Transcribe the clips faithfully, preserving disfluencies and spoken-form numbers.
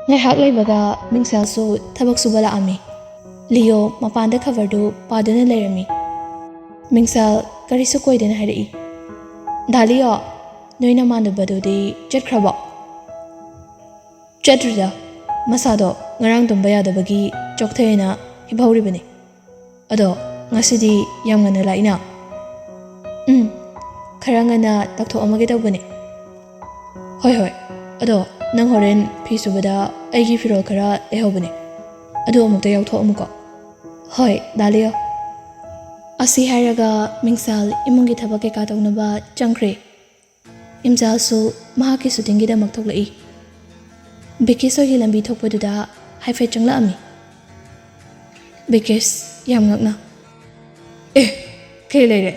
ꯉꯥꯏꯍꯥꯛ ꯂꯩꯕꯒ ꯃꯤꯡꯁꯦꯜꯁꯨ ꯊꯕꯛ ꯁꯨꯕ ꯂꯥꯛꯑꯝꯃꯤ꯫ ꯂꯤꯌꯣ ꯃꯄꯥꯟꯗ ꯈꯕꯔꯗꯨ ꯄꯥꯗꯨꯅ ꯂꯩꯔꯝꯃꯤ꯫ ꯃꯤꯡꯁꯦꯜ ꯀꯔꯤꯁꯨ ꯀꯣꯏꯗꯅ ꯍꯥꯏꯔꯛꯏ, "ꯗꯥ ꯂꯤꯌꯣ, ꯅꯣꯏ ꯅꯃꯥꯟꯅꯕꯗꯨꯗꯤ ꯆꯠꯈ꯭ꯔꯕꯣ?" "ꯆꯠꯇ꯭ꯔꯤꯗ, ꯃꯁꯥꯗꯣ ꯉꯔꯥꯡ ꯇꯨꯝꯕ ꯌꯥꯗꯕꯒꯤ ꯆꯣꯛꯊꯩꯅ ꯍꯤꯞꯍꯧꯔꯤꯕꯅꯤ꯫ ꯑꯗꯣ ꯉꯁꯤꯗꯤ ꯌꯥꯝ ꯉꯟꯅ ꯂꯥꯛꯏꯅ?" "ꯎꯝ, ꯈꯔ ꯉꯟꯅ ꯂꯥꯛꯊꯣꯛꯑꯝꯃꯒꯦ ꯇꯧꯕꯅꯦ꯫" "ꯍꯣꯏ ꯍꯣꯏ, ꯑꯗꯣ ꯅꯪ ꯍꯣꯔꯦꯟ ꯐꯤ ꯁꯨꯕꯗ ꯑꯩꯒꯤ ꯐꯤꯔꯣꯜ ꯈꯔ ꯂꯩꯍꯧꯕꯅꯦ, ꯑꯗꯨ ꯑꯃꯨꯛꯇ ꯌꯥꯎꯊꯣꯛꯑꯝꯃꯨꯀꯣ꯫" "ꯍꯣꯏ, ꯗꯥ ꯂꯤꯌꯣ꯫" ꯑꯁꯤ ꯍꯥꯏꯔꯒ ꯃꯤꯡꯁꯦꯜ ꯏꯃꯨꯡꯒꯤ ꯊꯕꯛ ꯀꯩꯀꯥ ꯇꯧꯅꯕ ꯆꯪꯈ꯭ꯔꯦ꯫ ꯏꯝꯖꯥꯜꯁꯨ ꯃꯍꯥꯛꯀꯤ ꯁꯨꯇꯤꯡꯒꯤꯗꯃꯛ ꯊꯣꯛꯂꯛꯏ꯫ ꯕꯤꯀꯦꯁ ꯍꯣꯏꯒꯤ ꯂꯝꯕꯤ ꯊꯣꯛꯄꯗꯨꯗ ꯍꯥꯏꯐꯦꯠ ꯆꯪꯂꯛꯑꯝꯃꯤ꯫ ꯕꯤꯀꯦꯁ ꯌꯥꯝ ꯉꯛꯅ, "ꯑꯦ, ꯀꯩ ꯂꯩꯔꯦ?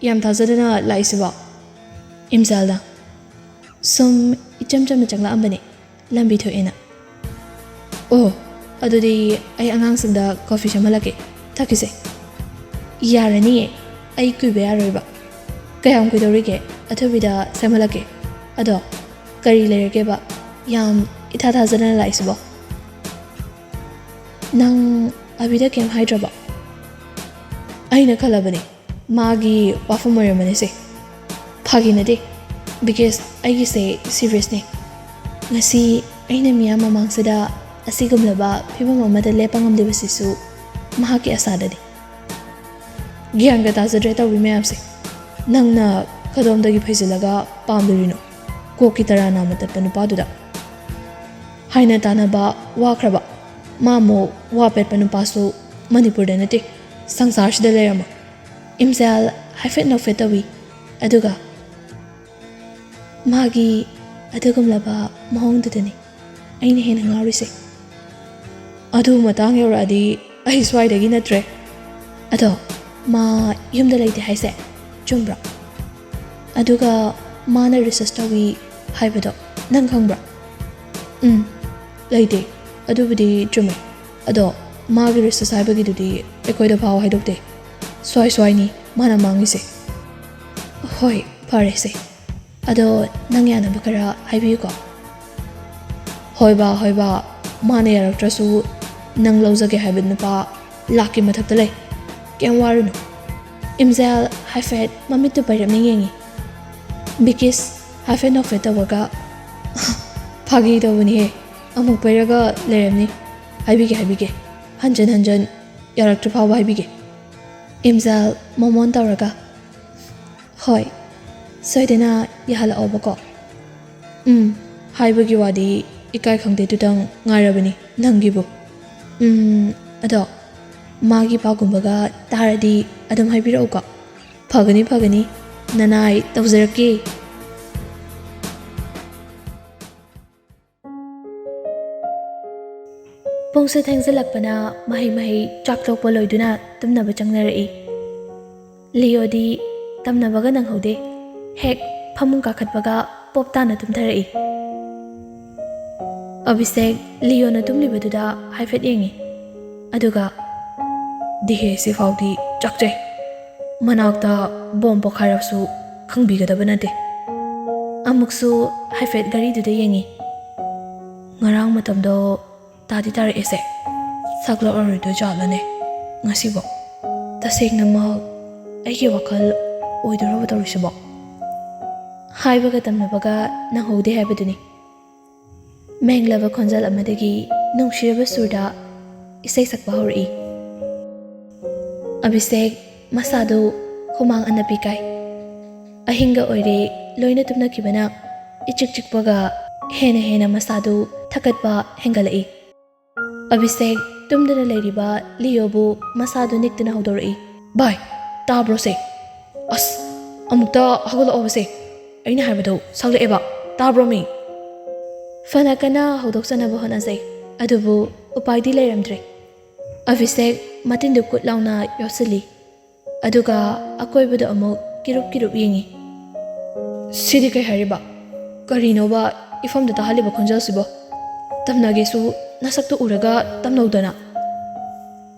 ꯌꯥꯝ ꯊꯥꯖꯗꯅ ꯂꯥꯛꯏꯁꯤꯕꯣ?" ꯏꯝꯖꯥꯜꯅ, "ꯁꯨꯝ ꯏꯆꯝ ꯆꯝꯅ ꯆꯪꯂꯛꯑꯝꯕꯅꯦ, ꯂꯝꯕꯤ ꯊꯣꯛꯑꯦꯅ꯫" "ꯑꯣ, ꯑꯗꯨꯗꯤ ꯑꯩ ꯑꯉꯥꯡꯁꯤꯡꯗ ꯀꯣꯐꯤ ꯁꯦꯝꯍꯜꯂꯛꯀꯦ, ꯊꯛꯈꯤꯁꯦ꯫" "ꯌꯥꯔꯅꯤꯌꯦ, ꯑꯩ ꯀꯨꯏꯕ ꯌꯥꯔꯣꯏꯕ꯫" "ꯀꯌꯥꯝ ꯀꯨꯏꯗꯧꯔꯤꯒꯦ? ꯑꯊꯨꯕꯤꯗ ꯁꯦꯝꯍꯜꯂꯛꯀꯦ꯫ ꯑꯗꯣ ꯀꯔꯤ ꯂꯩꯔꯒꯦꯕ, ꯌꯥꯝ ꯏꯊꯥ ꯊꯥꯖꯗꯅ ꯂꯥꯛꯏꯁꯤꯕꯣ?" "ꯅꯪ ꯑꯕꯤꯗ ꯀꯩꯝ ꯍꯥꯏꯗ꯭ꯔꯕꯣ?" "ꯑꯩꯅ ꯈꯜꯂꯕꯅꯦ, ꯃꯥꯒꯤ ꯋꯥꯐꯝ ꯑꯣꯏꯔꯝꯃꯅꯤꯁꯦ꯫" "ꯐꯥꯒꯤ ꯅꯠꯇꯦ ꯕꯤꯀꯦꯁ, ꯑꯩꯒꯤꯁꯦ ꯁꯤꯔꯤꯌꯁꯅꯦ꯫ ꯉꯁꯤ ꯑꯩꯅ ꯃꯤꯌꯥꯝ ꯃꯃꯥꯡꯁꯤꯗ ꯑꯁꯤꯒꯨꯝꯂꯕ ꯐꯤꯕꯝ ꯑꯃꯗ ꯂꯦꯞꯄ ꯉꯝꯂꯤꯕꯁꯤꯁꯨ ꯃꯍꯥꯛꯀꯤ ꯑꯁꯥꯗꯅꯤ꯫" "ꯒ꯭ꯌꯥꯟꯒ ꯇꯥꯖꯗ꯭ꯔꯦ ꯇꯧꯔꯤ ꯃꯌꯥꯝꯁꯦ꯫ ꯅꯪꯅ ꯀꯗꯣꯝꯗꯒꯤ ꯐꯩꯖꯤꯜꯂꯒ ꯄꯥꯝꯗꯣꯔꯤꯅꯣ? ꯀꯣꯛꯀꯤ ꯇꯔꯥ ꯅꯥꯝꯃ ꯇꯠꯄ ꯅꯨꯄꯥꯗꯨꯗ ꯍꯥꯏꯅ ꯇꯥꯅꯕ ꯋꯥꯈ꯭ꯔꯕ? ꯃꯥ ꯑꯃꯨꯛ ꯋꯥ ꯄꯦꯠꯄ ꯅꯨꯄꯥꯁꯨ ꯃꯅꯤꯄꯨꯔꯗ ꯅꯠꯇꯦ, ꯁꯪꯁꯥꯔꯁꯤꯗ ꯂꯩꯔꯝꯃꯣꯏ꯫" ꯏꯝꯖꯥꯜ ꯍꯥꯏꯐꯦꯠ ꯅꯣꯛꯐꯦꯠ ꯇꯧꯏ, ꯑꯗꯨꯒ, "ꯃꯥꯒꯤ ꯑꯗꯨꯒꯨꯝꯂꯕ ꯃꯑꯣꯡꯗꯨꯗꯅꯤ ꯑꯩꯅ ꯍꯦꯟꯅ ꯉꯥꯎꯔꯤꯁꯦ꯫" "ꯑꯗꯨ ꯃꯇꯥꯡ ꯌꯧꯔꯛꯑꯗꯤ ꯑꯩ ꯁ꯭ꯋꯥꯏꯗꯒꯤ ꯅꯠꯇ꯭ꯔꯦ꯫" "ꯑꯗꯣ ꯃꯥ ꯌꯨꯝꯗ ꯂꯩꯇꯦ ꯍꯥꯏꯁꯦ ꯆꯨꯝꯕ꯭ꯔꯣ? ꯑꯗꯨꯒ ꯃꯥꯅ ꯔꯤꯁꯔꯁ ꯇꯧꯏ ꯍꯥꯏꯕꯗꯣ ꯅꯪ ꯈꯪꯕ꯭ꯔꯣ?" "ꯎꯝ, ꯂꯩꯇꯦ, ꯑꯗꯨꯕꯨꯗꯤ ꯆꯨꯝꯃꯦ꯫ ꯑꯗꯣ ꯃꯥꯒꯤ ꯔꯤꯁꯔꯁ ꯍꯥꯏꯕꯒꯤꯗꯨꯗꯤ ꯑꯩꯈꯣꯏꯗ ꯐꯥꯎ ꯍꯥꯏꯗꯣꯛꯇꯦ꯫ ꯁ꯭ꯋꯥꯏ ꯁ꯭ꯋꯥꯏꯅꯤ ꯃꯥꯅ ꯃꯥꯡꯉꯤꯁꯦ꯫" "ꯍꯣꯏ, ꯐꯔꯦꯁꯦ꯫ ꯑꯗꯣ ꯅꯪ ꯌꯥꯅꯕ ꯈꯔ ꯍꯥꯏꯕꯤꯌꯨꯀꯣ꯫" "ꯍꯣꯏꯕ, ꯍꯣꯏꯕ, ꯃꯥꯅ ꯌꯥꯔꯛꯇ꯭ꯔꯁꯨ ꯅꯪ ꯂꯧꯖꯒꯦ ꯍꯥꯏꯕ ꯅꯨꯄꯥ ꯂꯥꯛꯀꯤ ꯃꯊꯛꯇ ꯂꯩ꯫ ꯀꯩꯝ ꯋꯥꯔꯨꯅꯨ꯫" ꯏꯝꯖꯦꯜ ꯍꯥꯏꯐꯦꯠ ꯃꯃꯤꯠꯇꯨ ꯄꯩꯔꯞꯅ ꯌꯦꯡꯉꯤ꯫ ꯕꯤꯀꯤꯁ ꯍꯥꯏꯐꯦꯠ ꯅꯣꯛꯐꯦꯠ ꯇꯧꯔꯒ, "ꯐꯥꯒꯤ ꯇꯧꯕꯅꯤꯍꯦ, ꯑꯃꯨꯛ ꯄꯩꯔꯒ ꯂꯩꯔꯝꯅꯤ꯫ ꯍꯥꯏꯕꯤꯒꯦ, ꯍꯥꯏꯕꯤꯒꯦ, ꯍꯟꯖꯟ ꯍꯟꯖꯟ ꯌꯥꯔꯛꯇ꯭ꯔꯤ ꯐꯥꯎꯕ ꯍꯥꯏꯕꯤꯒꯦ꯫" ꯏꯝꯖꯦꯜ ꯃꯣꯃꯣꯟ ꯇꯧꯔꯒ, "ꯍꯣꯏ, ꯁꯣꯏꯗꯅ ꯌꯥꯍꯜꯂꯛꯑꯣꯕꯀꯣ꯫ ꯎꯝ, ꯍꯥꯏꯕꯒꯤ ꯋꯥꯗꯤ ꯏꯀꯥꯏ ꯈꯪꯗꯦꯗꯨꯗꯪ ꯉꯥꯏꯔꯕꯅꯤ ꯅꯪꯒꯤꯕꯨ꯫ ꯎꯝ, ꯑꯗꯣ ꯃꯥꯒꯤ ꯄꯥꯎꯒꯨꯝꯕꯒ ꯇꯥꯔꯗꯤ ꯑꯗꯨꯝ ꯍꯥꯏꯕꯤꯔꯛꯎꯀꯣ꯫ ꯐꯒꯅꯤ, ꯐꯒꯅꯤ, ꯅꯅꯥꯏ ꯇꯧꯖꯔꯛꯀꯦ꯫" ꯄꯨꯡꯁꯨ ꯊꯦꯡꯖꯤꯜꯂꯛꯄꯅ ꯃꯍꯩ ꯃꯍꯩ ꯆꯥꯛ ꯇꯣꯛꯄ ꯂꯣꯏꯗꯨꯅ ꯇꯨꯝꯅꯕ ꯆꯪꯅꯔꯛꯏ꯫ ꯂꯤꯌꯣꯗꯤ ꯇꯝꯅꯕꯒ ꯅꯪꯍꯧꯗꯦ꯫ ꯍꯦꯛ ꯐꯃꯨꯡ ꯀꯥꯈꯠꯄꯒ ꯄꯣꯞ ꯇꯥꯅ ꯇꯨꯝꯊꯔꯛꯏ꯫ ꯑꯚꯤꯁꯦꯛ ꯂꯤꯌꯣꯅ ꯇꯨꯝꯂꯤꯕꯗꯨꯗ ꯍꯥꯏꯐꯦꯠ ꯌꯦꯡꯉꯤ꯫ ꯑꯗꯨꯒ, "ꯗꯤꯍꯦ, ꯁꯤꯐꯥꯎꯗꯤ ꯆꯥꯛꯆꯩ꯫ ꯃꯅꯥꯛꯇ ꯕꯣꯝ ꯄꯣꯈꯥꯏꯔꯁꯨ ꯈꯪꯕꯤꯒꯗꯕ ꯅꯠꯇꯦ꯫" ꯑꯃꯨꯛꯁꯨ ꯍꯥꯏꯐꯦꯠ ꯘꯔꯤꯗꯨꯗ ꯌꯦꯡꯉꯤ꯫ ꯉꯔꯥꯡ ꯃꯇꯝꯗꯣ ꯇꯥꯗꯤ ꯇꯥꯔꯛꯑꯦꯁꯦ꯫ ꯁꯛꯂꯛꯑꯔꯣꯏꯗꯣꯏ ꯖꯥꯠꯂꯅꯦ ꯉꯁꯤꯕꯣ? ꯇꯁꯦꯡꯅꯃꯛ ꯑꯩꯒꯤ ꯋꯥꯈꯜ ꯑꯣꯏꯗꯣꯔꯕ ꯇꯧꯔꯤꯁꯤꯕꯣ? ꯍꯥꯏꯕꯒ ꯇꯝꯅꯕꯒ ꯅꯪꯍꯧꯗꯦ ꯍꯥꯏꯕꯗꯨꯅꯤ꯫ ꯃꯦꯡꯂꯕ ꯈꯣꯟꯖꯦꯜ ꯑꯃꯗꯒꯤ ꯅꯨꯡꯁꯤꯔꯕ ꯁꯨꯔꯗ ꯏꯁꯩ ꯁꯛꯄ ꯍꯧꯔꯛꯏ꯫ ꯑꯚꯤꯁꯦꯛ ꯃꯁꯥꯗꯨ ꯍꯨꯃꯥꯡ ꯑꯅꯞꯄꯤ ꯀꯥꯏ꯫ ꯑꯍꯤꯡꯒ ꯑꯣꯏꯔꯦ, ꯂꯣꯏꯅ ꯇꯨꯝꯅꯈꯤꯕꯅ ꯏꯆꯤꯛ ꯆꯤꯛꯄꯒ ꯍꯦꯟꯅ ꯍꯦꯟꯅ ꯃꯁꯥꯗꯨ ꯊꯛꯀꯠꯄ ꯍꯦꯟꯒꯠꯂꯛꯏ꯫ ꯑꯚꯤꯁꯦꯛ ꯇꯨꯝꯗꯅ ꯂꯩꯔꯤꯕ ꯂꯤꯌꯣꯕꯨ ꯃꯁꯥꯗꯨ ꯅꯤꯛꯇꯨꯅ ꯍꯧꯗꯣꯔꯛꯏ꯫ "ꯚꯥꯏ, ꯇꯥꯕ꯭ꯔꯣꯁꯦ? ꯑꯁ, ꯑꯃꯨꯛꯇ ꯍꯧꯒꯠꯂꯛꯑꯣꯕꯁꯦ꯫ ꯑꯩꯅ ꯍꯥꯏꯕꯗꯣ ꯁꯛꯂꯛꯑꯦꯕ, ꯇꯥꯕ꯭ꯔꯣꯃꯤ?" ꯐꯅ ꯀꯟꯅ ꯍꯧꯗꯣꯛꯆꯅꯕ ꯍꯣꯠꯅꯖꯩ, ꯑꯗꯨꯕꯨ ꯎꯄꯥꯏꯗꯤ ꯂꯩꯔꯝꯗ꯭ꯔꯦ꯫ ꯑꯚꯤꯁꯦꯛ ꯃꯇꯤꯟꯗꯨ ꯀꯨꯠ ꯂꯥꯎꯅ ꯌꯣꯠꯁꯤꯜꯂꯤ꯫ ꯑꯗꯨꯒ ꯑꯀꯣꯏꯕꯗ ꯑꯃꯨꯛ ꯀꯤꯔꯨꯞ ꯀꯤꯔꯨꯞ ꯌꯦꯡꯉꯤ꯫ "ꯁꯤꯗꯤ ꯀꯩ ꯍꯥꯏꯔꯤꯕ? ꯀꯔꯤꯅꯣꯕ ꯏꯐꯝꯗ ꯇꯥꯍꯜꯂꯤꯕ ꯈꯣꯟꯖꯦꯜꯁꯤꯕꯣ? ꯇꯝꯅꯒꯦꯁꯨ ꯅꯁꯛꯇꯨ ꯎꯔꯒ ꯇꯝꯅꯧꯗꯅ꯫"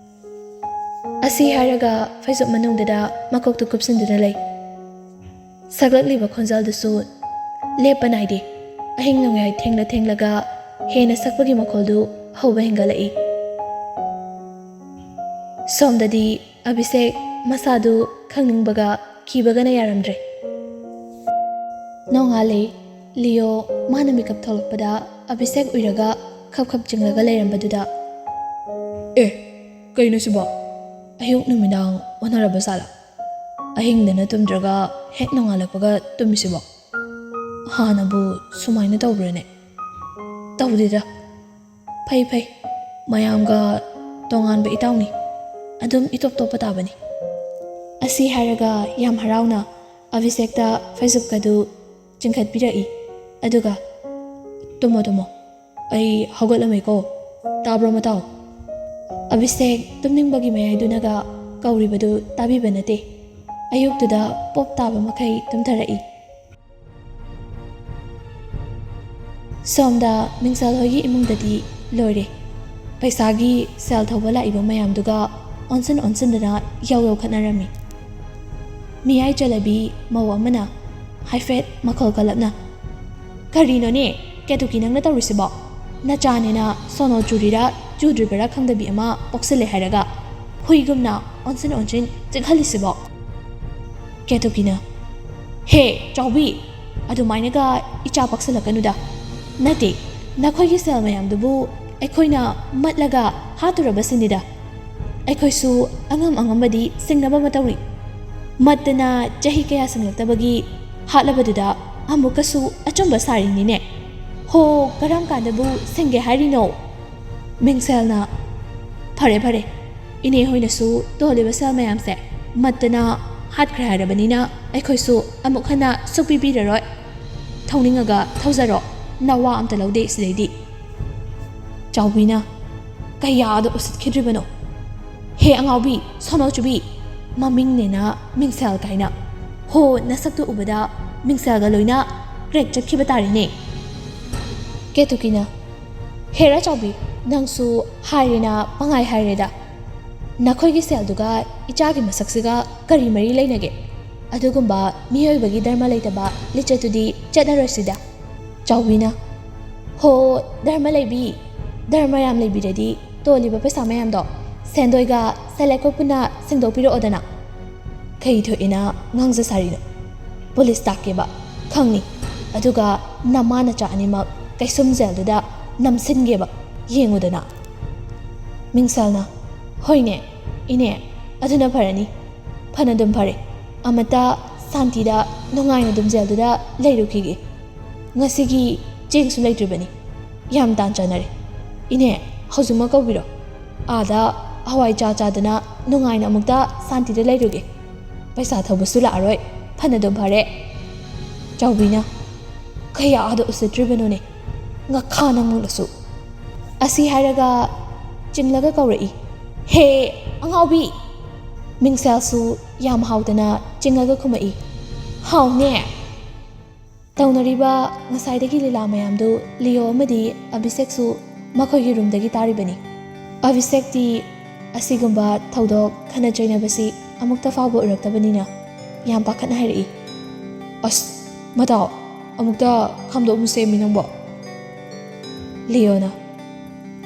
ꯑꯁꯤ ꯍꯥꯏꯔꯒ ꯐꯩꯖꯨꯞ ꯃꯅꯨꯡꯗꯨꯗ ꯃꯀꯣꯛꯇꯨ ꯀꯨꯞꯁꯤꯟꯗꯨꯅ ꯂꯩ꯫ ꯁꯛꯂꯛꯂꯤꯕ ꯈꯣꯟꯖꯦꯜꯗꯨꯁꯨ ꯂꯦꯞꯄ ꯅꯥꯏꯗꯦ꯫ ꯑꯍꯤꯡ ꯅꯣꯡꯌꯥꯏ ꯊꯦꯡꯂ ꯊꯦꯡꯂꯒ ꯍꯦꯟꯅ ꯁꯛꯄꯒꯤ ꯃꯈꯣꯜꯗꯨ ꯍꯧꯕ ꯍꯦꯟꯒꯠꯂꯛꯏ꯫ ꯁꯣꯝꯗꯗꯤ ꯑꯚꯤꯁꯦꯛ ꯃꯁꯥꯗꯨ ꯈꯪꯅꯤꯡꯕꯒ ꯀꯤꯕꯒꯅ ꯌꯥꯔꯝꯗ꯭ꯔꯦ꯫ ꯅꯣꯡꯉꯥꯜꯂꯦ꯫ ꯂꯤꯌꯣ ꯃꯥꯅ ꯃꯤꯀꯞ ꯊꯣꯛꯂꯛꯄꯗ ꯑꯚꯤꯁꯦꯛ ꯎꯏꯔꯒ ꯈꯞ ꯈꯞ ꯆꯤꯡꯂꯒ ꯂꯩꯔꯝꯕꯗꯨꯗ, "ꯑꯦ, ꯀꯩꯅꯣ ꯁꯤꯕꯣ? ꯑꯌꯨꯛ ꯅꯨꯃꯤꯗꯥꯡ ꯑꯣꯟꯅꯔꯕ ꯖꯥꯠꯂꯥ? ꯑꯍꯤꯡꯗꯅ ꯇꯨꯝꯗ꯭ꯔꯒ ꯍꯦꯛ ꯅꯣꯡꯉꯥꯜꯂꯛꯄꯒ ꯇꯨꯝꯃꯤꯁꯤꯕꯣ? ꯍꯥꯟꯅꯕꯨ ꯁꯨꯃꯥꯏꯅ ꯇꯧꯕ꯭ꯔꯅꯦ?" "ꯇꯧꯗꯦꯗ꯫ ꯐꯩ ꯐꯩ, ꯃꯌꯥꯝꯒ ꯇꯣꯉꯥꯟꯕ ꯏꯇꯥꯎꯅꯤ꯫ ꯑꯗꯨꯝ ꯏꯇꯣꯞ ꯇꯣꯞꯄ ꯇꯥꯕꯅꯤ꯫" ꯑꯁꯤ ꯍꯥꯏꯔꯒ ꯌꯥꯝ ꯍꯔꯥꯎꯅ ꯑꯚꯤꯁꯦꯛꯇ ꯐꯩꯖꯨꯞꯀꯗꯨ ꯆꯤꯡꯈꯠꯄꯤꯔꯛꯏ꯫ ꯑꯗꯨꯒ, "ꯇꯨꯝꯃꯣ ꯇꯨꯝꯃꯣ, ꯑꯩ ꯍꯧꯒꯠꯂꯝꯃꯦꯀꯣ, ꯇꯥꯕ꯭ꯔꯣ ꯃꯇꯥꯎ?" ꯑꯚꯤꯁꯦꯛ ꯇꯨꯝꯅꯤꯡꯕꯒꯤ ꯃꯌꯥꯏꯗꯨꯅꯒ ꯀꯧꯔꯤꯕꯗꯨ ꯇꯥꯕꯤꯕ ꯅꯠꯇꯦ꯫ ꯑꯌꯨꯛꯇꯨꯗ ꯄꯣꯞ ꯇꯥꯕ ꯃꯈꯩ ꯇꯨꯝꯊꯔꯛꯏ꯫ ꯁꯣꯝꯗ ꯃꯤꯡꯁꯦꯜ ꯍꯣꯏꯒꯤ ꯏꯃꯨꯡꯗꯗꯤ ꯂꯣꯏꯔꯦ꯫ ꯄꯩꯁꯥꯒꯤ ꯁꯦꯜ ꯊꯧꯕ ꯂꯥꯛꯏꯕ ꯃꯌꯥꯝꯗꯨꯒ ꯑꯣꯟꯁꯤꯟ ꯑꯣꯟꯁꯤꯟꯗꯅ ꯌꯧ ꯌꯧꯈꯠꯅꯔꯝꯃꯤ꯫ ꯃꯤꯌꯥꯏ ꯆꯜꯂꯕꯤ ꯃꯧ ꯑꯃꯅ ꯍꯥꯏꯐꯦꯠ ꯃꯈꯣꯜ ꯀꯜꯂꯞꯅ, "ꯀꯔꯤꯅꯣꯅꯦ, ꯀꯦꯇꯨꯀꯤ, ꯅꯪꯅ ꯇꯧꯔꯤꯁꯤꯕꯣ? ꯅꯆꯥꯅꯦꯅ ꯁꯣꯅꯣ ꯆꯨꯔꯤꯔꯥ ꯆꯨꯗ꯭ꯔꯤꯕꯔꯥ ꯈꯪꯗꯕꯤ ꯑꯃ ꯄꯣꯛꯁꯤꯜꯂꯦ ꯍꯥꯏꯔꯒ ꯍꯨꯏꯒꯨꯝꯅ ꯑꯣꯟꯁꯤꯟ ꯑꯣꯟꯁꯤꯟ ꯆꯤꯛꯍꯜꯂꯤꯁꯤꯕꯣ?" ꯀꯦꯇꯨꯀꯤꯅ, "ꯍꯦ ꯆꯥꯎꯕꯤ, ꯑꯗꯨꯃꯥꯏꯅꯒ ꯏꯆꯥ ꯄꯛꯁꯤꯜꯂꯛꯀꯅꯨꯗ꯫ ꯅꯠꯇꯦ, ꯅꯈꯣꯏꯒꯤ ꯁꯦꯜ ꯃꯌꯥꯝꯗꯨꯕꯨ ꯑꯩꯈꯣꯏꯅ ꯃꯠꯂꯒ ꯍꯥꯠꯇꯨꯔꯕ ꯁꯤꯅꯤꯗ꯫ ꯑꯩꯈꯣꯏꯁꯨ ꯑꯉꯝ ꯑꯉꯝꯕꯗꯤ ꯁꯤꯡꯅꯕ ꯑꯃ ꯇꯧꯔꯤ꯫ ꯃꯠꯇꯅ ꯆꯍꯤ ꯀꯌꯥ ꯁꯤꯡꯂꯛꯇꯕꯒꯤ ꯍꯥꯠꯂꯕꯗꯨꯗ ꯑꯃꯨꯛꯀꯁꯨ ꯑꯆꯨꯝꯕ ꯁꯥꯔꯤꯅꯤꯅꯦ꯫ ꯍꯣ, ꯀꯔꯝ ꯀꯥꯟꯗꯕꯨ ꯁꯤꯡꯒꯦ ꯍꯥꯏꯔꯤꯅꯣ?" ꯃꯤꯡꯁꯦꯜꯅ, "ꯐꯔꯦ ꯐꯔꯦ, ꯏꯅꯦ ꯍꯣꯏꯅꯁꯨ ꯇꯣꯜꯂꯤꯕ ꯁꯦꯜ ꯃꯌꯥꯝꯁꯦ ꯃꯠꯇꯅ ꯍꯥꯠꯈ꯭ꯔꯦ ꯍꯥꯏꯔꯕꯅꯤꯅ ꯑꯩꯈꯣꯏꯁꯨ ꯑꯃꯨꯛ ꯍꯟꯅ ꯁꯨꯛꯄꯤ ꯄꯤꯔꯔꯣꯏ꯫ ꯊꯧꯅꯤꯡꯉꯒ ꯊꯧꯖꯔꯣ, ꯅꯋꯥ ꯑꯝꯇ ꯂꯧꯗꯦ ꯁꯤꯗꯩꯗꯤ꯫" ꯆꯥꯎꯕꯤꯅ, "ꯀꯌꯥꯗ ꯎꯁꯤꯠꯈꯤꯗ꯭ꯔꯤꯕꯅꯣ? ꯍꯦ ꯑꯉꯥꯎꯕꯤ, ꯁꯣꯅꯣ ꯆꯨꯕꯤ, ꯃꯃꯤꯡꯅꯦꯅ ꯃꯤꯡꯁꯦꯜ ꯀꯥꯏꯅ꯫ ꯍꯣ, ꯅꯁꯛꯇꯨ ꯎꯕꯗ ꯃꯤꯡꯁꯦꯜꯒ ꯂꯣꯏꯅ ꯀ꯭ꯔꯦꯛ ꯆꯠꯈꯤꯕ ꯇꯥꯔꯦꯅꯦ꯫" ꯀꯦꯇꯨꯀꯤꯅ, "ꯍꯦꯔꯥ ꯆꯥꯎꯕꯤ, ꯅꯪꯁꯨ ꯍꯥꯏꯔꯦꯅ ꯄꯪꯍꯥꯏ ꯍꯥꯏꯔꯦꯗ꯫ ꯅꯈꯣꯏꯒꯤ ꯁꯦꯜꯗꯨꯒ ꯏꯆꯥꯒꯤ ꯃꯁꯛꯁꯤꯒ ꯀꯔꯤ ꯃꯔꯤ ꯂꯩꯅꯒꯦ? ꯑꯗꯨꯒꯨꯝꯕ ꯃꯤꯑꯣꯏꯕꯒꯤ ꯙꯔꯃ ꯂꯩꯇꯕ ꯂꯤꯆꯠꯇꯨꯗꯤ ꯆꯠꯅꯔꯣꯏꯁꯤꯗ꯫" ꯆꯥꯎꯕꯤꯅ, ꯍꯣ, ꯙꯔꯃ ꯂꯩꯕꯤ, ꯙꯔꯃ ꯌꯥꯝ ꯂꯩꯕꯤꯔꯗꯤ ꯇꯣꯜꯂꯤꯕ ꯄꯩꯁꯥ ꯃꯌꯥꯝꯗꯣ ꯁꯦꯟꯗꯣꯏꯒ ꯁꯦꯜ ꯂꯩꯈꯣꯛ ꯄꯨꯟꯅ ꯁꯤꯡꯗꯣꯛꯄꯤꯔꯛꯑꯣꯗꯅ꯫ ꯀꯩ ꯊꯣꯛꯏꯅ ꯉꯥꯡꯖ ꯁꯥꯔꯤꯅꯣ? ꯄꯨꯂꯤꯁ ꯇꯥꯛꯀꯦꯕ, ꯈꯪꯅꯤ꯫ ꯑꯗꯨꯒ ꯅꯃꯥ ꯅꯆꯥ ꯑꯅꯤꯃꯛ ꯀꯩꯁꯨꯝ ꯖꯦꯜꯗꯨꯗ ꯅꯝꯁꯤꯟꯒꯦꯕ, ꯌꯦꯡꯉꯨꯗꯅ꯫ ꯃꯤꯡꯁꯦꯜꯅ, ꯍꯣꯏꯅꯦ, ꯏꯅꯦ, ꯑꯗꯨꯅ ꯐꯔꯅꯤ꯫ ꯐꯅꯗꯨꯝ ꯐꯔꯦ꯫ ꯑꯃꯇ ꯁꯥꯟꯇꯤꯗ ꯅꯨꯡꯉꯥꯏꯅ ꯑꯗꯨꯝ ꯖꯦꯜꯗꯨꯗ ꯂꯩꯔꯨꯈꯤꯒꯦ꯫ ꯉꯁꯤꯒꯤ ꯆꯦꯡꯁꯨ ꯂꯩꯇ꯭ꯔꯤꯕꯅꯤ꯫ ꯌꯥꯝ ꯇꯥꯟ ꯆꯥꯟꯅꯔꯦ꯫ ꯏꯅꯦ, ꯍꯧꯖꯤꯛꯃꯛ ꯀꯧꯕꯤꯔꯣ꯫ ꯑꯥꯗ ꯍꯋꯥꯏ ꯆꯥ ꯆꯥꯗꯅ ꯅꯨꯡꯉꯥꯏꯅ ꯑꯃꯨꯛꯇ ꯁꯥꯟꯇꯤꯗ ꯂꯩꯔꯨꯒꯦ꯫ ꯄꯩꯁꯥ ꯊꯧꯕꯁꯨ ꯂꯥꯛꯑꯔꯣꯏ꯫ ꯐꯅꯗꯨꯝ ꯐꯔꯦ꯫ ꯆꯥꯎꯕꯤꯅ, ꯀꯌꯥ ꯑꯥꯗ ꯎꯁꯤꯠꯇ꯭ꯔꯤꯕꯅꯣꯅꯦ, ꯉꯥꯈꯥ ꯅꯪ ꯃꯨꯛꯂꯁꯨ꯫ ꯑꯁꯤ ꯍꯥꯏꯔꯒ ꯆꯤꯡꯂꯒ ꯀꯧꯔꯛꯏ, "ꯍꯦ, ꯑꯉꯥꯎꯕꯤ!" ꯃꯤꯡꯁꯦꯜꯁꯨ ꯌꯥꯝ ꯍꯥꯎꯗꯅ ꯆꯤꯡꯂꯒ ꯈꯨꯝꯃꯛꯏ, "ꯍꯥꯎꯅꯦ!" ꯇꯧꯅꯔꯤꯕ ꯉꯁꯥꯏꯗꯒꯤ ꯂꯤꯂꯥ ꯃꯌꯥꯝꯗꯨ ꯂꯤꯌꯣ ꯑꯃꯗꯤ ꯑꯚꯤꯁꯦꯛꯁꯨ ꯃꯈꯣꯏꯒꯤ ꯔꯨꯝꯗꯒꯤ ꯇꯥꯔꯤꯕꯅꯤ꯫ ꯑꯚꯤꯁꯦꯛꯇꯤ ꯑꯁꯤꯒꯨꯝꯕ ꯊꯧꯗꯣꯛ ꯈꯠꯅ ꯆꯩꯅꯕꯁꯤ ꯑꯃꯨꯛꯇ ꯐꯥꯎꯕ ꯎꯔꯛꯇꯕꯅꯤꯅ ꯌꯥꯝ ꯄꯥꯈꯠꯅ ꯍꯥꯏꯔꯛꯏ, "ꯑꯁ, ꯃꯇꯥꯎ, ꯑꯃꯨꯛꯇ ꯈꯥꯝꯗꯣꯛꯑꯝꯃꯨꯁꯦ ꯃꯤ ꯅꯪꯕꯣ꯫" ꯂꯤꯌꯣꯅ,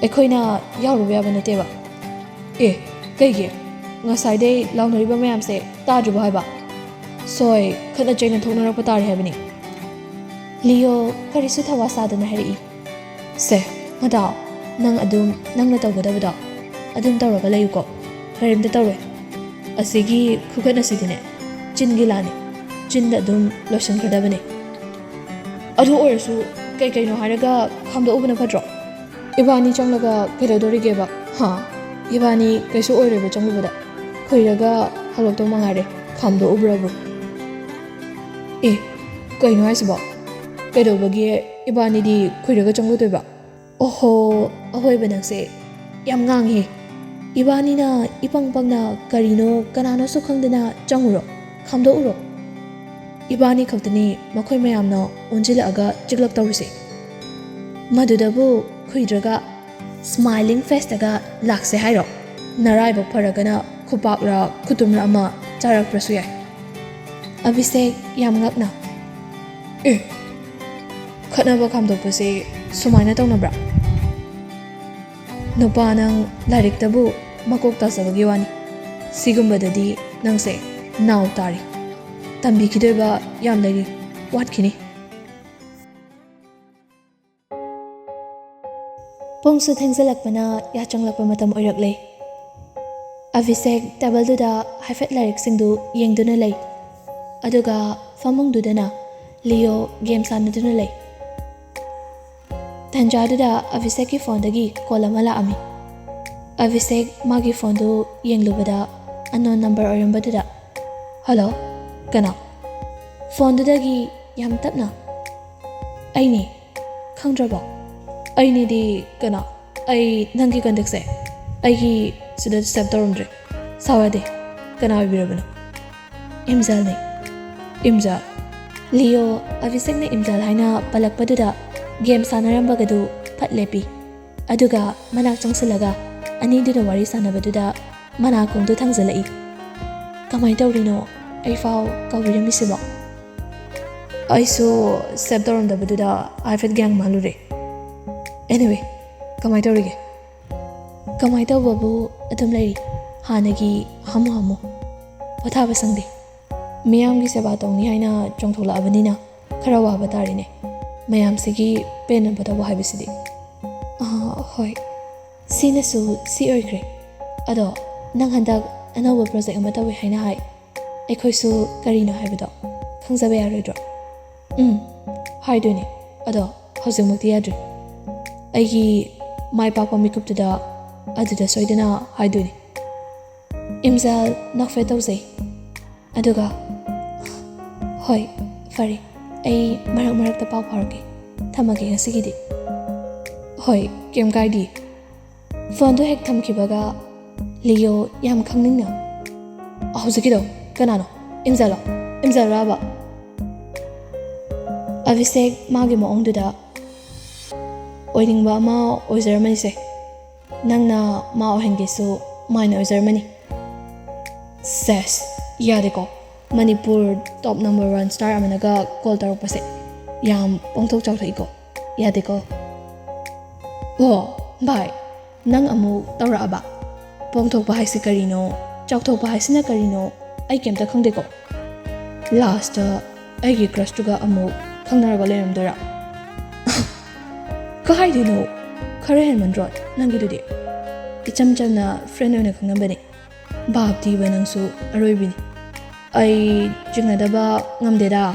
"ꯑꯩꯈꯣꯏꯅ ꯌꯥꯎꯔꯨꯕ ꯌꯥꯕ ꯅꯠꯇꯦꯕ꯫" "ꯑꯦ, ꯀꯩꯒꯤ? ꯉꯁꯥꯏꯗꯩ ꯂꯥꯎꯅꯔꯤꯕ ꯃꯌꯥꯝꯁꯦ ꯇꯥꯗ꯭ꯔꯤꯕꯣ ꯍꯥꯏꯕ? ꯁꯣꯏ, ꯈꯠꯅ ꯆꯩꯅ ꯊꯣꯛꯅꯔꯛꯄ ꯇꯥꯔꯦ ꯍꯥꯏꯕꯅꯤ꯫" ꯂꯤꯌꯣ ꯀꯔꯤꯁꯨ ꯊꯧꯋꯥ ꯁꯥꯗꯅ ꯍꯥꯏꯔꯛꯏ, "ꯁꯦ, ꯃꯇꯥꯎ, ꯅꯪ ꯑꯗꯨꯝ ꯅꯪꯅ ꯇꯧꯒꯗꯕꯗꯣ ꯑꯗꯨꯝ ꯇꯧꯔꯒ ꯂꯩꯌꯨꯀꯣ꯫ ꯀꯔꯤꯝꯇ ꯇꯧꯔꯣꯏ꯫ ꯑꯁꯤꯒꯤ ꯈꯨꯈꯠ ꯑꯁꯤꯗꯤꯅꯦ, ꯆꯤꯟꯒꯤ ꯂꯥꯟꯅꯤ꯫ ꯆꯤꯟꯗ ꯑꯗꯨꯝ ꯂꯣꯏꯁꯤꯟꯈ꯭ꯔꯗꯕꯅꯤ꯫ ꯑꯗꯨ ꯑꯣꯏꯔꯁꯨ ꯀꯩ ꯀꯩꯅꯣ ꯍꯥꯏꯔꯒ ꯈꯥꯝꯗꯣꯛꯎꯕꯅ ꯐꯠꯇ꯭ꯔꯣ? ꯏꯕꯥꯅꯤ ꯆꯪꯂꯒ ꯀꯩꯗꯧꯗꯣꯔꯤꯒꯦꯕ? ꯍꯥ? ꯏꯕꯥꯅꯤ ꯀꯩꯁꯨ ꯑꯣꯏꯔꯣꯏꯕ ꯆꯪꯂꯨꯕꯗ꯫ ꯈꯨꯏꯔꯒ ꯍꯜꯂꯛꯇꯧ ꯃꯉꯥꯏꯔꯦ꯫ ꯈꯥꯝꯗꯣꯛꯎꯕ꯭ꯔꯕꯨ?" "ꯑꯦ, ꯀꯩꯅꯣ ꯍꯥꯏꯁꯤꯕꯣ? ꯀꯩꯗꯧꯕꯒꯤ ꯏꯕꯥꯅꯤꯗꯤ ꯈꯨꯏꯔꯒ ꯆꯪꯂꯨꯗꯣꯏꯕ?" "ꯑꯣꯍꯣ, ꯑꯍꯣꯏꯕ ꯅꯪꯁꯦ ꯌꯥꯝ ꯉꯥꯡꯉꯦ꯫ ꯏꯕꯥꯅꯤꯅ ꯏꯄꯪ ꯄꯪꯅ ꯀꯔꯤꯅꯣ ꯀꯅꯥꯅꯣꯁꯨ ꯈꯪꯗꯅ ꯆꯪꯉꯨꯔꯣ, ꯈꯥꯝꯗꯣꯛꯎꯔꯣ꯫" "ꯏꯕꯥꯅꯤ ꯈꯛꯇꯅꯤ ꯃꯈꯣꯏ ꯃꯌꯥꯝꯅ ꯑꯣꯟꯁꯤꯜꯂꯛꯑꯒ ꯆꯤꯛꯂꯛꯇꯧꯔꯤꯁꯦ꯫ ꯃꯗꯨꯗꯕꯨ ꯈꯨꯏꯗ꯭ꯔꯒ ꯁ꯭ꯃꯥꯏꯂꯤꯡ ꯐꯦꯁꯇꯒ ꯂꯥꯛꯁꯦ ꯍꯥꯏꯔꯣ? ꯅꯔꯥꯏꯕꯛ ꯐꯔꯒꯅ ꯈꯨꯄꯥꯛꯂ ꯈꯨꯇꯨꯝꯂ ꯑꯃ ꯆꯥꯔꯛꯄ꯭ꯔꯁꯨ ꯌꯥꯏ꯫" ꯑꯚꯤꯁꯦꯛ ꯌꯥꯝ ꯉꯛꯅ, "ꯑꯦ, ꯈꯠꯅꯕ ꯈꯥꯝꯗꯣꯛꯄꯁꯦ ꯁꯨꯃꯥꯏꯅ ꯇꯧꯅꯕ꯭ꯔꯥ? ꯅꯨꯄꯥ ꯅꯪ ꯂꯥꯏꯔꯤꯛꯇꯕꯨ ꯃꯀꯣꯛ ꯇꯥꯖꯕꯒꯤ ꯋꯥꯅꯤ꯫ ꯁꯤꯒꯨꯝꯕꯗꯗꯤ ꯅꯪꯁꯦ ꯅꯥꯎ ꯇꯥꯔꯤ꯫ ꯇꯝꯕꯤꯈꯤꯗꯣꯏꯕ ꯌꯥꯝ ꯂꯩꯔꯤ, ꯋꯥꯠꯈꯤꯅꯤ꯫ ꯄꯨꯡꯁꯨ ꯊꯦꯡꯖꯤꯜꯂꯛꯄꯅ ꯌꯥꯆꯪꯂꯛꯄ ꯃꯇꯝ ꯑꯣꯏꯔꯛꯂꯦ꯫ ꯑꯚꯤꯁꯦꯛ ꯇꯦꯕꯜꯗꯨꯗ ꯍꯥꯏꯐꯦꯠ ꯂꯥꯏꯔꯤꯛꯁꯤꯡꯗꯨ ꯌꯦꯡꯗꯨꯅ ꯂꯩ, ꯑꯗꯨꯒ ꯐꯃꯨꯡꯗꯨꯗꯅ ꯂꯤꯌꯣ ꯒꯦꯝ ꯁꯥꯟꯅꯗꯨꯅ ꯂꯩ꯫ ꯇꯟꯖꯥꯗꯨꯗ ꯑꯚꯤꯁꯦꯛꯀꯤ ꯐꯣꯟꯗꯒꯤ ꯀꯣꯜ ꯑꯃ ꯂꯥꯛꯑꯝꯃꯤ꯫ ꯑꯚꯤꯁꯦꯛ ꯃꯥꯒꯤ ꯐꯣꯟꯗꯨ ꯌꯦꯡꯂꯨꯕꯗ ꯑꯟꯅꯣꯟ ꯅꯝꯕꯔ ꯑꯣꯏꯔꯝꯕꯗꯨꯗ, "ꯍꯜꯂꯣ, ꯀꯅꯥ?" ꯐꯣꯟꯗꯨꯗꯒꯤ ꯌꯥꯝ ꯇꯞꯅ, "ꯑꯩꯅꯦ, ꯈꯪꯗ꯭ꯔꯕꯣ?" "ꯑꯩꯅꯦꯗꯤ ꯀꯅꯥ? ꯑꯩ ꯅꯪꯒꯤ ꯀꯟꯇꯦꯛꯁꯦ ꯑꯩꯒꯤ ꯁꯤꯗ ꯁꯦꯞ ꯇꯧꯔꯝꯗ꯭ꯔꯦ꯫ ꯁꯥꯎ ꯌꯥꯗꯦ꯫ ꯀꯅꯥ ꯑꯣꯏꯕꯤꯔꯕꯅꯣ?" "ꯏꯝꯖꯥꯜꯅꯦ꯫" "ꯏꯝꯖꯥꯜ?" ꯂꯤꯌꯣ ꯑꯚꯤꯁꯦꯛꯅ ꯏꯝꯖꯥꯜ ꯍꯥꯏꯅ ꯄꯜꯂꯛꯄꯗꯨꯗ ꯒꯦꯝ ꯁꯥꯟꯅꯔꯝꯕꯒꯗꯨ ꯐꯠ ꯂꯦꯞꯄꯤ꯫ ꯑꯗꯨꯒ ꯃꯅꯥꯛ ꯆꯪꯁꯤꯜꯂꯒ ꯑꯅꯤꯗꯨꯅ ꯋꯥꯔꯤ ꯁꯥꯟꯅꯕꯗꯨꯗ ꯃꯅꯥꯀꯣꯡꯗꯨ ꯊꯥꯡꯖꯜꯂꯛꯏ꯫ "ꯀꯃꯥꯏ ꯇꯧꯔꯤꯅꯣ ꯑꯩꯐꯥꯎ ꯀꯧꯕꯤꯔꯝꯃꯤꯁꯤꯕꯣ?" "ꯑꯩꯁꯨ ꯁꯦꯞ ꯇꯧꯔꯝꯗꯕꯗꯨꯗ ꯍꯥꯏꯐꯦꯠ ꯒ꯭ꯌꯥꯟ ꯃꯥꯜꯂꯨꯔꯦ꯫ Anyway, ꯀꯃꯥꯏ ꯇꯧꯔꯤꯒꯦ?" "ꯀꯃꯥꯏ ꯇꯧꯕꯕꯨ ꯑꯗꯨꯝ ꯂꯩꯔꯤ, ꯍꯥꯟꯅꯒꯤ ꯍꯥꯃꯨ ꯍꯥꯃꯨ꯫ ꯄꯣꯊꯥꯕ ꯁꯪꯗꯦ꯫ ꯃꯤꯌꯥꯝꯒꯤ ꯁꯦꯕꯥ ꯇꯧꯅꯤ ꯍꯥꯏꯅ ꯆꯣꯡꯊꯣꯛꯂꯛꯑꯕꯅꯤꯅ ꯈꯔ ꯋꯥꯕ ꯇꯥꯔꯦꯅꯦ, ꯃꯌꯥꯝꯁꯤꯒꯤ ꯄꯦꯟꯅꯕ ꯇꯧꯕ ꯍꯥꯏꯕꯁꯤꯗꯤ꯫" "ꯑꯥ, ꯍꯣꯏ, ꯁꯤꯅꯁꯨ ꯁꯤ ꯑꯣꯏꯈ꯭ꯔꯦ꯫ ꯑꯗꯣ ꯅꯪ ꯍꯟꯗꯛ ꯑꯅꯧꯕ ꯄ꯭ꯔꯣꯖꯦꯛ ꯑꯃ ꯇꯧꯋꯦ ꯍꯥꯏꯅ ꯍꯥꯏ, ꯑꯩꯈꯣꯏꯁꯨ ꯀꯔꯤꯅꯣ ꯍꯥꯏꯕꯗꯣ ꯈꯪꯖꯕ ꯌꯥꯔꯣꯏꯗ꯭ꯔꯣ?" "ꯎꯝ, ꯍꯥꯏꯗꯣꯏꯅꯦ, ꯑꯗꯣ ꯍꯧꯖꯤꯛꯃꯛꯇꯤ ꯌꯥꯗ꯭ꯔꯤ꯫ ꯑꯩꯒꯤ ꯃꯥꯏ ꯄꯥꯛꯄ ꯃꯤꯀꯨꯞꯇꯨꯗ ꯑꯗꯨꯗ ꯁꯣꯏꯗꯅ ꯍꯥꯏꯗꯣꯏꯅꯦ꯫" ꯏꯝꯖꯥꯜ ꯅꯣꯛꯐꯦꯠ ꯇꯧꯖꯩ꯫ ꯑꯗꯨꯒ, "ꯍꯣꯏ, ꯐꯔꯦ, ꯑꯩ ꯃꯔꯛ ꯃꯔꯛꯇ ꯄꯥꯎ ꯐꯥꯎꯔꯛꯀꯦ꯫ ꯊꯝꯃꯒꯦ ꯉꯁꯤꯒꯤꯗꯤ꯫" "ꯍꯣꯏ, ꯀꯩꯝ ꯀꯥꯏꯗꯦ꯫" ꯐꯣꯟꯗꯨ ꯍꯦꯛ ꯊꯝꯈꯤꯕꯒ ꯂꯤꯌꯣ ꯌꯥꯝ ꯈꯪꯅꯤꯡꯅ, "ꯍꯧꯖꯤꯛꯀꯤꯗꯣ ꯀꯅꯥꯅꯣ? ꯏꯝꯖꯥꯜꯂꯣ? ꯏꯝꯖꯥꯜꯔꯕ?" ꯑꯚꯤꯁꯦꯛ ꯃꯥꯒꯤ ꯃꯑꯣꯡꯗꯨꯗ, "ꯑꯣꯏꯅꯤꯡꯕ ꯑꯃ ꯑꯣꯏꯖꯔꯝꯃꯅꯤꯁꯦ꯫ ꯅꯪꯅ ꯃꯥ ꯑꯣꯏꯍꯟꯒꯦꯁꯨ ꯃꯥꯏꯅ ꯑꯣꯏꯖꯔꯝꯃꯅꯤ꯫" ꯁꯦꯁ, ꯌꯥꯗꯦꯀꯣ, ꯃꯅꯤꯄꯨꯔ ꯇꯣꯞ ꯅꯝꯕꯔ ꯋꯥꯟ ꯁ꯭ꯇꯥꯔ ꯑꯃꯅꯒ ꯀꯣꯜ ꯇꯧꯔꯛꯄꯁꯦ꯫ ꯌꯥꯝ ꯄꯣꯡꯊꯣꯛ ꯆꯥꯎꯊꯣꯛꯏꯀꯣ꯫ ꯌꯥꯗꯦꯀꯣ꯫ ꯑꯣ ꯚꯥꯏ, ꯅꯪ ꯑꯃꯨꯛ ꯇꯧꯔꯛꯑꯕ? ꯄꯣꯡꯊꯣꯛꯄ ꯍꯥꯏꯁꯤ ꯀꯔꯤꯅꯣ, ꯆꯥꯎꯊꯣꯛꯄ ꯍꯥꯏꯁꯤꯅ ꯀꯔꯤꯅꯣ, ꯑꯩ ꯀꯩꯝꯇ ꯈꯪꯗꯦꯀꯣ꯫ ꯂꯥꯁꯇ ꯑꯩꯒꯤ ꯀ꯭ꯔꯁꯇꯨꯒ ꯑꯃꯨꯛ ꯈꯪꯅꯔꯒ ꯂꯩꯔꯝꯗꯣꯏꯔꯥ? ꯀꯥꯏꯗꯩꯅꯣ? ꯈꯔ ꯍꯦꯟꯃꯟꯗ꯭ꯔꯣ ꯅꯪꯒꯤꯗꯨꯗꯤ? ꯏꯆꯝ ꯆꯝꯅ ꯐ꯭ꯔꯦꯟ ꯑꯣꯏꯅ ꯈꯪꯅꯕꯅꯦ꯫ ꯚꯥꯞꯇꯤꯕ ꯅꯪꯁꯨ ꯑꯔꯣꯏꯕꯤꯅꯤ꯫ ꯑꯩ ꯆꯤꯡꯅꯗꯕ ꯉꯝꯗꯦꯗ꯫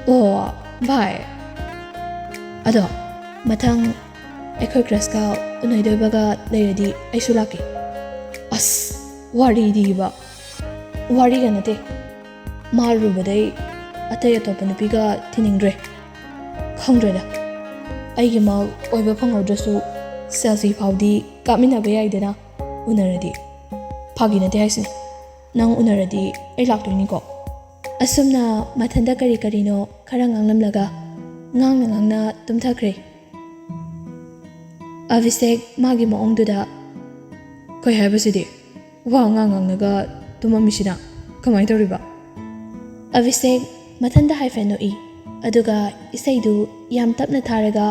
ꯑꯣ ꯚꯥꯏ, ꯑꯗꯣ ꯃꯊꯪ ꯑꯩꯈꯣꯏ ꯀ꯭ꯔꯁꯀ ꯎꯅꯗꯣꯏꯕꯒ ꯂꯩꯔꯗꯤ ꯑꯩꯁꯨ ꯂꯥꯛꯀꯦ꯫ ꯑꯁ, ꯋꯥꯔꯤꯗꯤꯕ꯫ ꯋꯥꯔꯤꯒ ꯅꯠꯇꯦ, ꯃꯥ ꯎꯔꯨꯕꯗꯩ ꯑꯇꯩ ꯑꯇꯣꯞꯄ ꯅꯨꯄꯤꯒ ꯊꯤꯅꯤꯡꯗ꯭ꯔꯦ꯫ ꯈꯪꯗ꯭ꯔꯦꯗ, ꯑꯩꯒꯤ ꯃꯥ ꯑꯣꯏꯕ ꯐꯪꯍꯧꯗ꯭ꯔꯁꯨ ꯁꯦꯜꯐꯤ ꯐꯥꯎꯗꯤ ꯀꯥꯞꯃꯤꯟꯅꯕ ꯌꯥꯏꯗꯅ, ꯎꯅꯔꯗꯤ꯫ ꯐꯥꯒꯤ ꯅꯠꯇꯦ ꯍꯥꯏꯁꯤꯅꯦ, ꯅꯪ ꯎꯅꯔꯗꯤ ꯑꯩ ꯂꯥꯛꯇꯣꯏꯅꯤꯀꯣ꯫ ꯑꯁꯨꯝꯅ ꯃꯊꯟꯇ ꯀꯔꯤ ꯀꯔꯤꯅꯣ ꯈꯔ ꯉꯥꯡꯂꯝꯂꯒ ꯉꯥꯡꯅ ꯉꯥꯡꯅ ꯇꯨꯝꯊꯈ꯭ꯔꯦ꯫ ꯑꯚꯤꯁꯦꯛ ꯃꯥꯒꯤ ꯃꯑꯣꯡꯗꯨꯗ, "ꯀꯩ ꯍꯥꯏꯕꯁꯤꯗꯤ? ꯋꯥ ꯉꯥꯡ ꯉꯥꯡꯅꯒ ꯇꯨꯝꯃꯝꯃꯤꯁꯤꯅ ꯀꯃꯥꯏꯅ ꯇꯧꯔꯤꯕ?" ꯑꯚꯤꯁꯦꯛ ꯃꯊꯟꯇ ꯍꯥꯏꯐꯦꯠ ꯅꯣꯛꯏ, ꯑꯗꯨꯒ ꯏꯁꯩꯗꯨ ꯌꯥꯝ ꯇꯞꯅ ꯊꯥꯔꯒ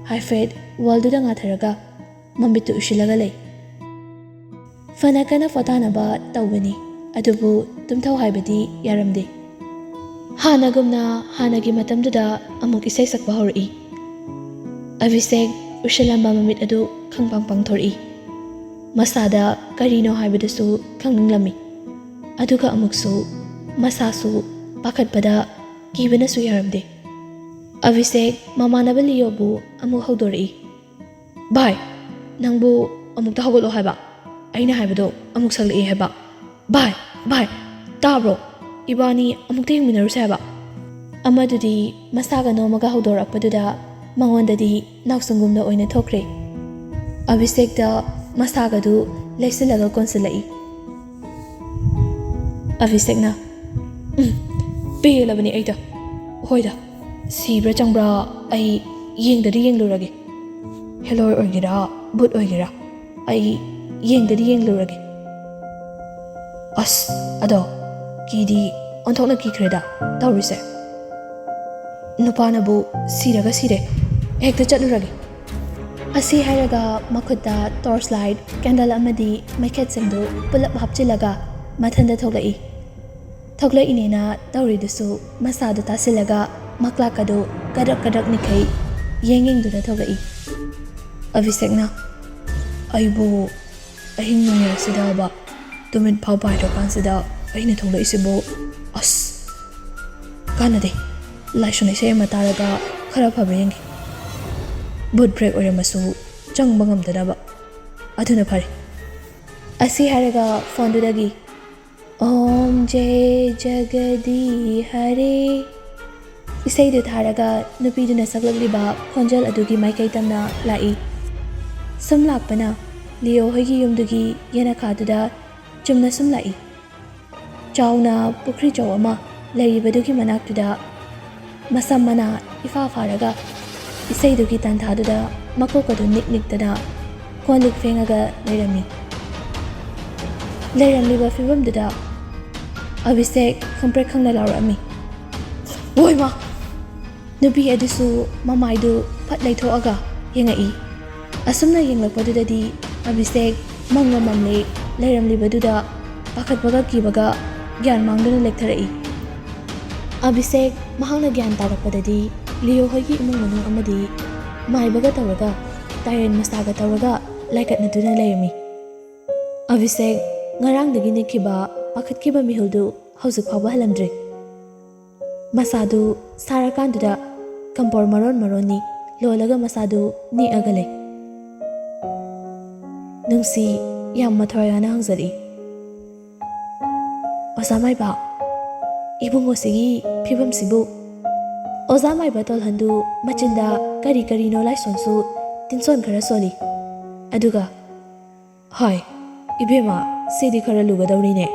ꯍꯥꯏꯐꯦꯠ ꯋꯥꯜꯗꯨꯗ ꯉꯥꯊꯔꯒ ꯃꯃꯤꯠꯇꯨ ꯎꯏꯁꯤꯜꯂꯒ ꯂꯩ꯫ ꯐꯅ ꯀꯟꯅ ꯄꯣꯊꯥꯅꯕ ꯇꯧꯕꯅꯤ, ꯑꯗꯨꯕꯨ ꯇꯨꯝꯊꯧ ꯍꯥꯏꯕꯗꯤ ꯌꯥꯔꯝꯗꯦ꯫ ꯍꯥꯟꯅꯒꯨꯝꯅ ꯍꯥꯟꯅꯒꯤ ꯃꯇꯝꯗꯨꯗ ꯑꯃꯨꯛ ꯏꯁꯩ ꯁꯛꯄ ꯍꯧꯔꯛꯏ꯫ ꯑꯚꯤꯁꯦꯛ ꯎꯏꯁꯤꯜꯂꯝꯕ ꯃꯃꯤꯠ ꯑꯗꯨ ꯈꯪꯄꯥꯡ ꯄꯥꯡꯊꯣꯔꯛꯏ꯫ ꯃꯁꯥꯗ ꯀꯔꯤꯅꯣ ꯍꯥꯏꯕꯗꯨꯁꯨ ꯈꯪꯅꯤꯡꯂꯝꯃꯤ꯫ ꯑꯗꯨꯒ ꯑꯃꯨꯛꯁꯨ ꯃꯁꯥꯁꯨ ꯄꯥꯈꯠꯄꯗ ꯀꯤꯕꯅꯁꯨ ꯌꯥꯔꯝꯗꯦ꯫ ꯑꯚꯤꯁꯦꯛ ꯃꯃꯥꯟꯅꯕ ꯂꯤꯌꯣꯕꯨ ꯑꯃꯨꯛ ꯍꯧꯗꯣꯔꯛꯏ꯫ "ꯚꯥꯏ, ꯅꯪꯕꯨ ꯑꯃꯨꯛꯇ ꯍꯧꯒꯠꯂꯣ ꯍꯥꯏꯕ꯫ ꯑꯩꯅ ꯍꯥꯏꯕꯗꯣ ꯑꯃꯨꯛ ꯁꯛꯂꯛꯑꯦ ꯍꯥꯏꯕ꯫ ꯚꯥꯏ, ꯚꯥꯏ, ꯇꯥꯕ꯭ꯔꯣ? ꯏꯕꯥꯅꯤ ꯑꯃꯨꯛꯇ ꯌꯦꯡꯃꯤꯟꯅꯔꯨꯁꯦ ꯍꯥꯏꯕ꯫" ꯑꯃꯗꯨꯗꯤ ꯃꯁꯥꯒ ꯅꯣꯝꯃꯒ ꯍꯧꯗꯣꯔꯛꯄꯗꯨꯗ ꯃꯉꯣꯟꯗꯗꯤ ꯅꯥꯎꯁꯨꯝꯒꯨꯝꯅ ꯑꯣꯏꯅ ꯊꯣꯛꯈ꯭ꯔꯦ꯫ ꯑꯚꯤꯁꯦꯛꯇ ꯃꯁꯥꯒꯗꯨ ꯂꯩꯁꯤꯜꯂꯒ ꯀꯣꯟꯁꯤꯜꯂꯛꯏ꯫ ꯑꯚꯤꯁꯦꯛꯅ, "ꯎꯝ, ꯄꯦꯜꯂꯕꯅꯤ ꯑꯩꯗ꯫ ꯍꯣꯏꯗ, ꯁꯤꯕ꯭ꯔꯥ ꯆꯪꯕ꯭ꯔꯥ ꯑꯩ ꯌꯦꯡꯗꯗꯤ ꯌꯦꯡꯂꯨꯔꯒꯦ꯫ ꯍꯦꯂꯣꯏ ꯑꯣꯏꯒꯦꯔꯥ, ꯚꯨꯠ ꯑꯣꯏꯒꯦꯔꯥ, ꯑꯩ ꯌꯦꯡꯗꯗꯤ ꯌꯦꯡꯂꯨꯔꯒꯦ꯫" ꯑꯁ, ꯑꯗꯣ ꯀꯤꯗꯤ ꯑꯣꯟꯊꯣꯛꯅ ꯀꯤꯈ꯭ꯔꯦꯗ ꯇꯧꯔꯤꯁꯦ꯫ "ꯅꯨꯄꯥꯅꯕꯨ ꯁꯤꯔꯒ ꯁꯤꯔꯦ, ꯍꯦꯛꯇ ꯆꯠꯂꯨꯔꯒꯦ"꯫ ꯑꯁꯤ ꯍꯥꯏꯔꯒ ꯃꯈꯨꯠꯇ torch light, candle ꯑꯃꯗꯤ ꯃꯩꯈꯦꯠꯁꯤꯡꯗꯨ ꯄꯨꯂꯞ ꯍꯥꯞꯆꯤꯜꯂꯒ ꯃꯊꯟꯗ ꯊꯣꯛꯂꯛꯏ꯫ ꯊꯣꯛꯂꯛꯏꯅꯦꯅ ꯇꯧꯔꯤꯗꯨꯁꯨ ꯃꯁꯥꯗꯨ ꯇꯥꯁꯤꯜꯂꯒ ꯃꯀ꯭ꯂꯥꯛ ꯑꯗꯨ ꯀꯗ꯭ꯔꯛ ꯀꯗ꯭ꯔꯛ ꯅꯤꯛꯈꯩ ꯌꯦꯡ ꯌꯦꯡꯗꯨꯅ ꯊꯣꯛꯂꯛꯏ꯫ ꯑꯚꯤꯁꯦꯛꯅ, "ꯑꯩꯕꯨ ꯑꯍꯤꯡ ꯅꯣꯡꯌꯥꯏꯁꯤꯗꯕ ꯇꯨꯃꯤꯠ ꯐꯥꯎ ꯄꯥꯏꯗ꯭ꯔꯀꯥꯟꯁꯤꯗ ꯑꯩꯅ ꯊꯣꯛꯂꯛꯏꯁꯤꯕꯨ? ꯑꯁ, ꯀꯥꯟꯅꯗꯦ꯫ ꯂꯥꯏꯁꯣꯟ ꯏꯁꯩ ꯑꯃ ꯇꯥꯔꯒ ꯈꯔ ꯐꯕ ꯌꯦꯡꯒꯦ꯫ ꯚꯨꯠ ꯄ꯭ꯔꯦꯠ ꯑꯣꯏꯔꯝꯃꯁꯨ ꯆꯪꯕ ꯉꯝꯗꯅꯕ꯫ ꯑꯗꯨꯅ ꯐꯔꯦ"꯫ ꯑꯁꯤ ꯍꯥꯏꯔꯒ ꯐꯣꯟꯗꯨꯗꯒꯤ "ꯑꯣꯝ ꯖꯦ ꯖꯒꯗꯤ ꯍꯔꯦ" ꯏꯁꯩꯗꯨ ꯊꯥꯔꯒ ꯅꯨꯄꯤꯗꯨꯅ ꯁꯛꯂꯛꯂꯤꯕ ꯈꯣꯟꯖꯦꯜ ꯑꯗꯨꯒꯤ ꯃꯥꯏꯀꯩ ꯇꯝꯅ ꯂꯥꯛꯏ꯫ ꯁꯨꯝ ꯂꯥꯛꯄꯅ ꯂꯤꯑꯣ ꯍꯣꯏꯒꯤ ꯌꯨꯝꯗꯨꯒꯤ ꯌꯦꯅꯈꯥꯗꯨꯗ ꯆꯨꯝꯅ ꯁꯨꯝ ꯂꯥꯛꯏ꯫ ꯆꯥꯎꯅ ꯄꯨꯈ꯭ꯔꯤ ꯆꯧ ꯑꯃ ꯂꯩꯔꯤꯕꯗꯨꯒꯤ ꯃꯅꯥꯛꯇꯨꯗ ꯃꯁꯝ ꯃꯅꯥ ꯏꯐꯥ ꯐꯥꯔꯒ ꯏꯁꯩꯗꯨꯒꯤ ꯇꯥꯟꯊꯥꯗꯨꯗ ꯃꯀꯣꯛ ꯑꯗꯨ ꯅꯤꯛ ꯅꯤꯛꯇꯅ ꯀꯣꯟ ꯂꯤꯛ ꯐꯦꯡꯉꯒ ꯂꯩꯔꯝꯃꯤ꯫ ꯂꯩꯔꯝꯂꯤꯕ ꯐꯤꯕꯝꯗꯨꯗ ꯑꯚꯤꯁꯦꯛ ꯈꯪꯄ꯭ꯔꯦꯛ ꯈꯪꯅ ꯂꯥꯎꯔꯛꯑꯝꯃꯤ, "ꯑꯣꯏꯃꯥ!" ꯅꯨꯄꯤ ꯑꯗꯨꯁꯨ ꯃꯃꯥꯏꯗꯨ ꯐꯠ ꯂꯩꯊꯣꯛꯑꯒ ꯌꯦꯡꯉꯛꯏ꯫ ꯑꯁꯨꯝꯅ ꯌꯦꯡꯂꯛꯄꯗꯨꯗꯗꯤ ꯑꯚꯤꯁꯦꯛ ꯃꯪꯂ ꯃꯪꯂꯦ ꯂꯩꯔꯝꯂꯤꯕꯗꯨꯗ ꯄꯥꯈꯠꯄꯒ ꯀꯤꯕꯒ ꯒ꯭ꯌꯥꯟ ꯃꯥꯡꯗꯨꯅ ꯂꯦꯛꯊꯔꯛꯏ꯫ ꯑꯚꯤꯁꯦꯛ ꯃꯍꯥꯛꯅ ꯒ꯭ꯌꯥꯟ ꯇꯥꯔꯛꯄꯗꯗꯤ ꯂꯤꯑꯣ ꯍꯣꯏꯒꯤ ꯏꯃꯨꯡ ꯃꯅꯨꯡ ꯑꯃꯗꯤ ꯃꯥꯏꯕꯒ ꯇꯧꯔꯒ ꯇꯥꯏꯔꯦꯟ ꯃꯁꯥꯒ ꯇꯧꯔꯒ ꯂꯥꯏꯀꯠꯅꯗꯨꯅ ꯂꯩꯔꯝꯃꯤ꯫ ꯑꯚꯤꯁꯦꯛ ꯉꯔꯥꯡꯗꯒꯤ ꯅꯤꯛꯈꯤꯕ ꯄꯥꯈꯠꯈꯤꯕ ꯃꯤꯍꯨꯜꯗꯨ ꯍꯧꯖꯤꯛ ꯐꯥꯎꯕ ꯍꯜꯂꯝꯗ꯭ꯔꯤ꯫ ꯃꯁꯥꯗꯨ ꯁꯥꯔꯀꯥꯟꯗꯨꯗ ꯀꯝꯄꯣꯔ ꯃꯔꯣꯟ ꯃꯔꯣꯟꯅꯤ ꯂꯣꯜꯂꯒ ꯃꯁꯥꯗꯨ ꯅꯤꯛꯑꯒ ꯂꯩ꯫ ꯅꯨꯡꯁꯤ ꯌꯥꯝ ꯃꯊ꯭ꯋꯥꯏ ꯌꯥꯅ ꯍꯪꯖꯔꯛꯏ, "ꯑꯣꯖꯥ ꯃꯥꯏꯕ, ꯏꯕꯨꯡꯉꯣꯁꯤꯒꯤ ꯐꯤꯕꯝꯁꯤꯕꯨ?" ꯑꯣꯖꯥ ꯃꯥꯏꯕ ꯇꯣꯜꯍꯟꯗꯨ ꯃꯆꯤꯟꯗ ꯀꯔꯤ ꯀꯔꯤꯅꯣ ꯂꯥꯏꯁꯣꯟꯁꯨ ꯇꯤꯟꯁꯣꯟ ꯈꯔ ꯁꯣꯜꯂꯤ꯫ ꯑꯗꯨꯒ, "ꯍꯥꯏ, ꯏꯕꯦꯝꯃ, ꯁꯤꯗꯤ ꯈꯔ ꯂꯨꯒꯗꯧꯔꯤꯅꯦ꯫